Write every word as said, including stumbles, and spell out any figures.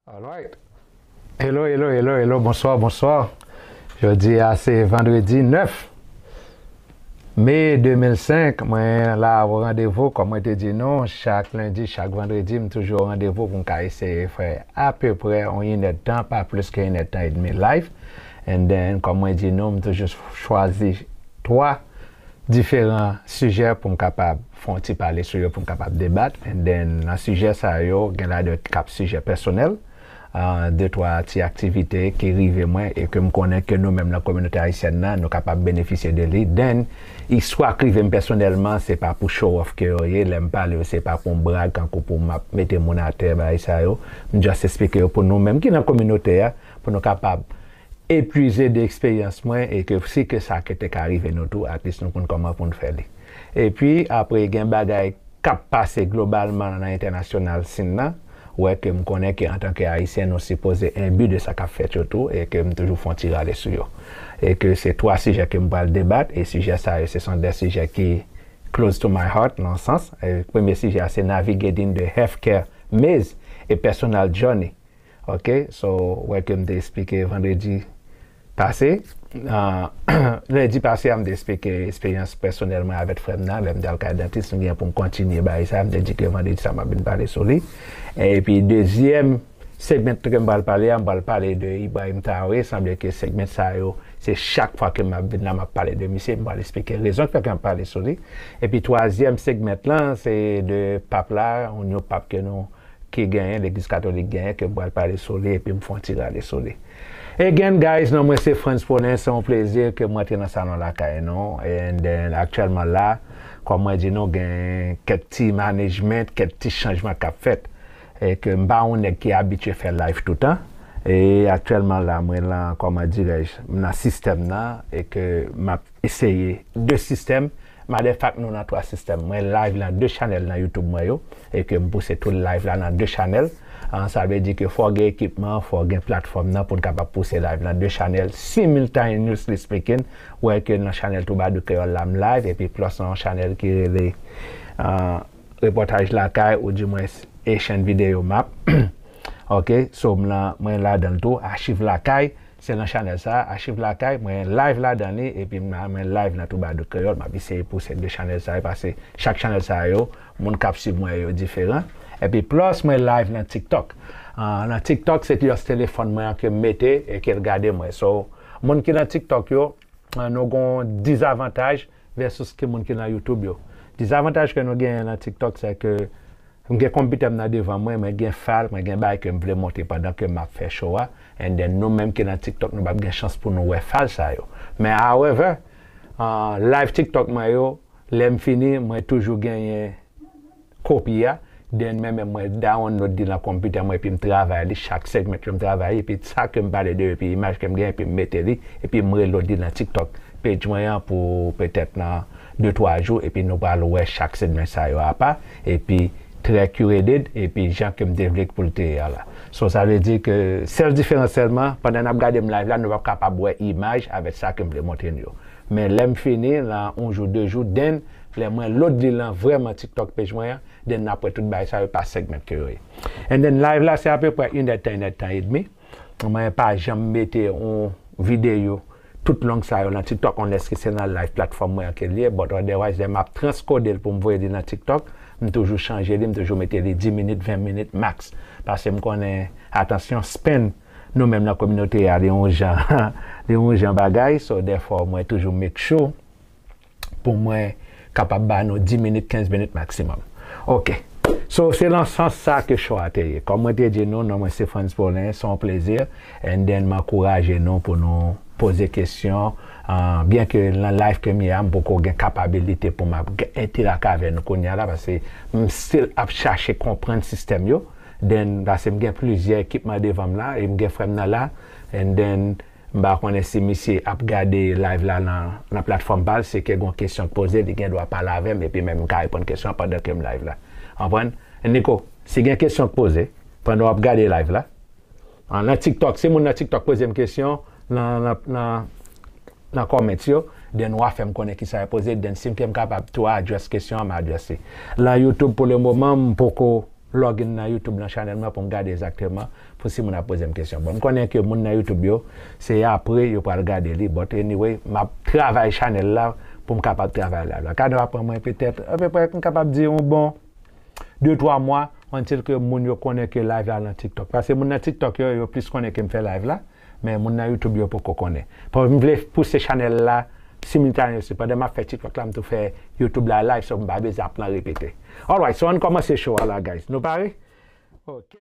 Alright. Hello, hello, hello, hello, bonswa, bonswa. Jodi a se vandredi nèf me de mil senk. Mwen la o randevou, kòm mwen te di nou, chak lendi, chak vandredi, m toujou o randevou pou m ka eseye fè apeprè yon inèdtan, pa plis ke inèdtan edmi live. And then, kòm mwen di nou, m toujou chwazi twa diferan sijè pou m kapab fè yon ti pale sou yo, pou m kapab debat. And then, nan sijè sa yo, gen ladan k ap sijè pèsonèl, ah, de twa ti aktivite ki rive mwen e ke m konnen ke nou menm nan kominote ayisyèn nan, nou kapab benefisye de li. Then, istwa k rive m pèsonèlman, se pa pou show off ke yo ye. Lè m pale yo, se pa pou m brag, kankou pou m ap mete moun atè, bagay sa yo. M just esplike yo pou nou menm ki nan kominote a, pou nou kapab epuize de eksperyans mwen e ke si ke sa ke te ka rive nou tou, at least nou konn kòman pou n fè li. Epi, apre, gen bagay k ap pase globalman nan entènasyonal sin nan, wè ke m konnen ke antanke Ayisyen, nou sipoze enbi de sa k ap fèt yo tou e ke m toujou fè yon ti rale sou yo. E ke se twa sijè ke m pral debat e sijè sa yo, se son de sijè ki close to my heart, nan sans. E premye sijè a, se navigating the healthcare maze e personal journey. Ok, so, wè ke m te esplike vandredi pase. Ah, lendi pase a, m te esplike eksperyans pèsonèl mwen avèk frè m nan, lè m te al kay dantis, m gen pou m kontinye bagay sa, m te di ke vandredi sa, m ap vin pale sou li. Epi, dezyèm segment ke m pral pale a, m pral pale de Ibrahim Traoré. Sanble ke segment sa yo, se chak fwa ke m ap vin la, m ap pale de misye, m pral esplike rezon ki fè ke m ap pale sou li. Epi, twazyèm segment lan, se de pap la, yon pap ke nou ki genyen, Legliz Katolik genyen, ke m pral pale sou li epi m fè yon ti rale sou li. Again, guys, non mwen se Frantz Paulin, se yon plezi ke m rantre nan salon lakay nou. And then, aktyèlman la, kòm mwen di nou, gen kèk ti management, kèk ti chanjman k ap fèt. E ke m pa yon nèg ki abitye fè live toutan. E aktyèlman la, mwen lan, kòman dirèj, m nan sistèm nan, e ke m ap eseye de sistèm. Matter of fact, nou nan twa sistèm. Mwen live nan de chanèl nan YouTube mwen yo, e ke m pouse tout live la nan de chanèl. Ah, sa vle di ke fò w gen ekipman, fò w gen platfòm nan pou n kapab pouse live nan de chanèl, simultaneously speaking. Wè ke nan chanèl Troubadour Kreyòl la, m live, epi plus nan yon chanèl ki rele, ah, Repòtaj Lakay, ou di mwen Haitian Video Map. Ok, so m lan, mwen ladan l tou, Achiv Lakay, se nan chanèl sa, Achiv Lakay, mwen live ladan li, epi m, mwen live nan Troubadour Kreyòl, m ap eseye pouse de chanèl sa yo, paske chak chanèl sa yo, moun k ap swiv mwen yo diferan. Epi plus mwen live nan TikTok. Ah, nan TikTok, se just telefòn mwen an ke m mete e ke l gade mwen. So, moun ki nan TikTok yo, ah, nou gon dizavantaj versus ke moun ki nan YouTube yo. Dizavantaj ke nou genyen nan TikTok, se ke m gen konpitè m nan devan mwen, mwen gen fal, mwen gen bagay ke m vle montre pandan ke m ap fè show a. And then nou menm ki nan TikTok, nou p ap gen chans pou nou wè fal sa yo. Men however, ah, live TikTok mwen yo, lè m fini, mwen toujou genyen kopi a. Then mwen menm mwen download li nan konpitè mwen, epi m travay li, chak segment yo m travay, epi sa ke m pale de, epi imaj ke m gen, epi m mete li, epi m reload li nan TikTok page mwen an pou petèt nan de twa jou, epi nou pral wè chak segment sa yo apa, epi trè curated, epi jan ke m te vle pou l te ye a la. So, sa vle di ke sèl diferans sèlman, pandan n ap gade m live la, nou p ap kapab wè imaj avèk sa ke m vle montre nou yo. Men lè m fini, nan yon jou, de jou, then, lè mwen load li lan vrèman TikTok page mwen an, then n ap wè tout bagay sa yo pa segment ke yo ye. And then live la, se apeprè inèdtan, inèdtan edmi. Mwen pa janm mete yon videyo tout long sa yo nan TikTok, unless ke se nan live platform mwen an ke l ye, but otherwise, lè m ap transkode l pou m voye li nan TikTok, m toujou chanje li, m toujou mete li dis minit, ven minit max. Paske m konnen, atansyon span, nou menm nan kominote a, li yon jan, li yon jan bagay, so therefore, mwen toujou make sure pou mwen kapab ba nou dis minit, kenz minit maksimòm. Ok. So, se nan sans sa ke show a te ye. Kòm mwen te di nou, non mwen se Frantz Paulin, se yon plezi. And then, m ankouraje nou pou nou poze kesyon. Ah, byen ke nan live ke m ye a, m poko gen kapabilite pou m ap g-, enterak avè nou kounye a la, paske m still ap chache konprann sistèm yo. Then, paske m gen plizyè ekipman devan m la, e m gen frè m nan la. And then, m pa konnen si misye ap gade live la nan, nan platfòm pa l, si ke gon kesyon k poze, li gen dwa pale avè m, epi menm m ka reponn kesyon an pandan ke m live la. Konprann? Nico, si gen kesyon k poze, pandan w ap gade live la, ah, nan TikTok, si moun nan TikTok poze m kesyon, nan, nan, nan, nan comments yo, then w a fè m konnen kisa yo poze, then si m ke m kapab tou address kesyon an, m address li. Lan YouTube, pou le moman, m poko login nan YouTube nan chanèl mwen pou m gade egzakteman pou si moun ap poze m kesyon. Bon, m konnen ke moun nan YouTube yo, se apre yo pral gade li. But anyway, m ap travay chanèl la pou m kapab travay live la. Kado ap pran mwen petèt, apeprè, m kapab di yon bon de twa mwa, until ke moun yo konnen ke live la nan TikTok. Paske moun nan TikTok yo, yo plis konnen ke m fè live la, men moun nan YouTube yo poko konnen. Paske m vle pouse chanèl la simultaneously. Pandan m ap fè TikTok la, m tou fè YouTube la live, so m pa bezwen ap nan repete. Alright, so ann kòmanse show a la, guys. Nou pare? Ok.